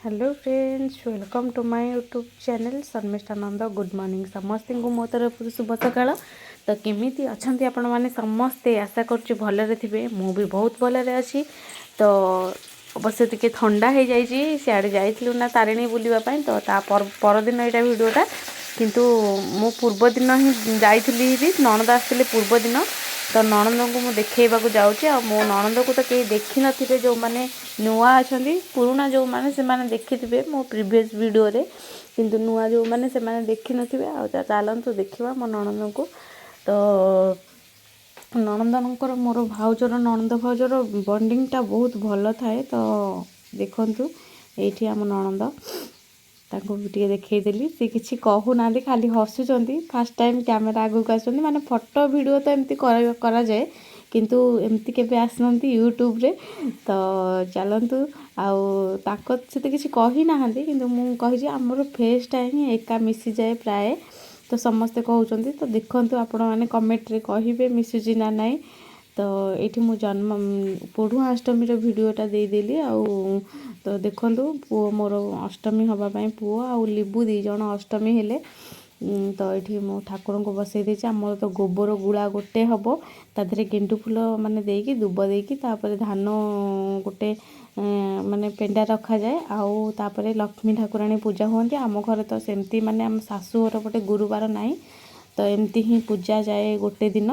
Hello friends, welcome to my YouTube channel Sharmistha Nanda. Good morning ସମସ୍ତଙ୍କୁ ମୋ ତରଫରୁ ଶୁଭ ସକାଳ। ତ କେମିତି ଅଛନ୍ତି ଆପଣମାନେ ସମସ୍ତେ? ଆଶା କରୁଛି ଭଲରେ ଥିବେ। ମୁଁ ବି ବହୁତ ଭଲରେ ଅଛି। ତ ଅବଶ୍ୟ ଟିକେ ଥଣ୍ଡା ହେଇଯାଇଛି। ସିଆଡ଼େ ଯାଇଥିଲୁ ନା ତାରିଣୀ ବୁଲିବା ପାଇଁ, ତ ତା ପରଦିନ ଏଇଟା ଭିଡ଼ିଓଟା। କିନ୍ତୁ ମୁଁ ପୂର୍ବ ଦିନ ହିଁ ଯାଇଥିଲି ବି, ନଣନ୍ଦ ଆସିଥିଲେ ପୂର୍ବ ଦିନ। ତ ନଣନ୍ଦଙ୍କୁ ମୁଁ ଦେଖେଇବାକୁ ଯାଉଛି। ଆଉ ମୋ ନଣନ୍ଦକୁ ତ କେହି ଦେଖିନଥିବେ, ଯେଉଁମାନେ ନୂଆ ଅଛନ୍ତି। ପୁରୁଣା ଯେଉଁମାନେ, ସେମାନେ ଦେଖିଥିବେ ମୋ ପ୍ରିଭିୟସ୍ ଭିଡ଼ିଓରେ, କିନ୍ତୁ ନୂଆ ଯେଉଁମାନେ, ସେମାନେ ଦେଖିନଥିବେ। ଆଉ ଚାଲନ୍ତୁ ଦେଖିବା ମୋ ନଣନ୍ଦଙ୍କୁ। ତ ନଣନ୍ଦଙ୍କର ମୋର ଭାଉଜର, ନଣନ୍ଦ ଭାଉଜର ବଣ୍ଡିଙ୍ଗଟା ବହୁତ ଭଲ ଥାଏ। ତ ଦେଖନ୍ତୁ, ଏଇଠି ଆମ ନଣନ୍ଦ, ତାଙ୍କୁ ବି ଟିକେ ଦେଖେଇଦେଲି। ସେ କିଛି କହୁନାହାନ୍ତି, ଖାଲି ହସୁଛନ୍ତି। ଫାର୍ଷ୍ଟ ଟାଇମ୍ କ୍ୟାମେରା ଆଗକୁ ଆସୁଛନ୍ତି। ମାନେ ଫଟୋ ଭିଡ଼ିଓ ତ ଏମିତି କରାଯାଏ, କିନ୍ତୁ ଏମିତି କେବେ ଆସିନାହାନ୍ତି ୟୁଟ୍ୟୁବରେ। ତ ଚାଲନ୍ତୁ। ଆଉ ତାଙ୍କ ସହିତ କିଛି କହିନାହାନ୍ତି, କିନ୍ତୁ ମୁଁ କହିଛି, ଆମର ଫେସ୍ଟା ହିଁ ଏକା ମିଶିଯାଏ ପ୍ରାୟ, ତ ସମସ୍ତେ କହୁଛନ୍ତି। ତ ଦେଖନ୍ତୁ, ଆପଣମାନେ କମେଣ୍ଟରେ କହିବେ ମିଶୁଛି ନା ନାହିଁ। ତ ଏଇଠି ମୁଁ ଜନ୍ମ ପୋଢ଼ୁଆଁ ଅଷ୍ଟମୀର ଭିଡ଼ିଓଟା ଦେଇଦେଲି। ଆଉ ତ ଦେଖନ୍ତୁ, ପୁଅ ମୋର ଅଷ୍ଟମୀ ହେବା ପାଇଁ, ପୁଅ ଆଉ ଲିବୁ ଦୁଇ ଜଣ ଅଷ୍ଟମୀ ହେଲେ। ତ ଏଇଠି ମୁଁ ଠାକୁରଙ୍କୁ ବସେଇ ଦେଇଛି। ଆମର ତ ଗୋବର ଗୁଳା ଗୋଟେ ହେବ, ତା ଦେହରେ ଗେଣ୍ଡୁ ଫୁଲ ମାନେ ଦେଇକି, ଦୁବ ଦେଇକି, ତାପରେ ଧାନ ଗୋଟେ ମାନେ ପେଣ୍ଡା ରଖାଯାଏ। ଆଉ ତାପରେ ଲକ୍ଷ୍ମୀ ଠାକୁରାଣୀ ପୂଜା ହୁଅନ୍ତି। ଆମ ଘରେ ତ ସେମିତି, ମାନେ ଆମ ଶାଶୁଘର ପଟେ ଗୁରୁବାର ନାହିଁ, ତ ଏମିତି ହିଁ ପୂଜା ଯାଏ ଗୋଟେ ଦିନ।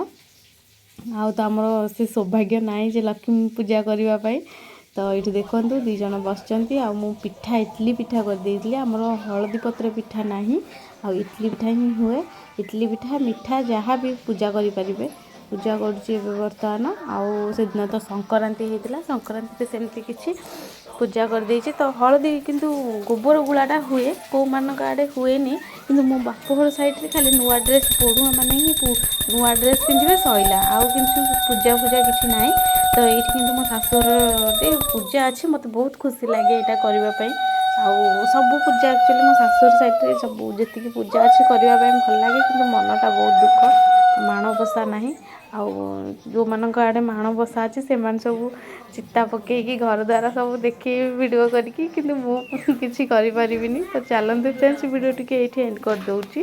ଆଉ ତ ଆମର ସେ ସୌଭାଗ୍ୟ ନାହିଁ ଯେ ଲକ୍ଷ୍ମୀ ପୂଜା କରିବା ପାଇଁ। ତ ଏଇଠି ଦେଖନ୍ତୁ, ଦୁଇ ଜଣ ବସିଛନ୍ତି। ଆଉ ମୁଁ ପିଠା, ଇଟଲି ପିଠା କରିଦେଇଥିଲି। ଆମର ହଳଦୀ ପତ୍ର ପିଠା ନାହିଁ, ଆଉ ଇଟଲି ପିଠା ହିଁ ହୁଏ। ଇଟଲି ପିଠା, ମିଠା ଯାହା ବି ପୂଜା କରିପାରିବେ। ପୂଜା କରୁଛି ଏବେ ବର୍ତ୍ତମାନ। ଆଉ ସେଦିନ ତ ସଂକ୍ରାନ୍ତି ହେଇଥିଲା, ସଂକ୍ରାନ୍ତିରେ ସେମିତି କିଛି ପୂଜା କରିଦେଇଛି। ତ ହଳଦୀ, କିନ୍ତୁ ଗୋବର ଗୁଳାଟା ହୁଏ, କେଉଁମାନଙ୍କ ଆଡ଼େ ହୁଏନି। କିନ୍ତୁ ମୋ ବାପଘର ସାଇଡ଼୍ରେ ଖାଲି ନୂଆ ଡ୍ରେସ୍, ପୋଢ଼ୁଆଁ ମାନେ ହିଁ ନୂଆ ଡ୍ରେସ୍ ପିନ୍ଧିବେ, ସଇଲା। ଆଉ କିନ୍ତୁ ପୂଜା ଫୂଜା କିଛି ନାହିଁ। ତ ଏଇଠି କିନ୍ତୁ ମୋ ଶାଶୁଘରରେ ପୂଜା ଅଛି। ମୋତେ ବହୁତ ଖୁସି ଲାଗେ ଏଇଟା କରିବା ପାଇଁ। ଆଉ ସବୁ ପୂଜା ଆକ୍ଚୁଆଲି ମୋ ଶାଶୁଘର ସାଇଡ଼୍ରେ ସବୁ ଯେତିକି ପୂଜା ଅଛି, କରିବା ପାଇଁ ଭଲ ଲାଗେ। କିନ୍ତୁ ମନଟା ବହୁତ ଦୁଃଖ, ମାଣବସା ନାହିଁ। ଆଉ ଯେଉଁମାନଙ୍କ ଆଡ଼େ ମାଣବସା ଅଛି, ସେମାନେ ସବୁ ଚିତା ପକେଇକି ଘର ଦ୍ୱାର ସବୁ ଦେଖେଇବେ ଭିଡ଼ିଓ କରିକି, କିନ୍ତୁ ମୁଁ କିଛି କରିପାରିବିନି। ତ ଚାଲନ୍ତୁ ଫ୍ରେଣ୍ଡସ୍, ଭିଡ଼ିଓ ଟିକେ ଏଇଠି ଏଣ୍ଡ କରିଦେଉଛି।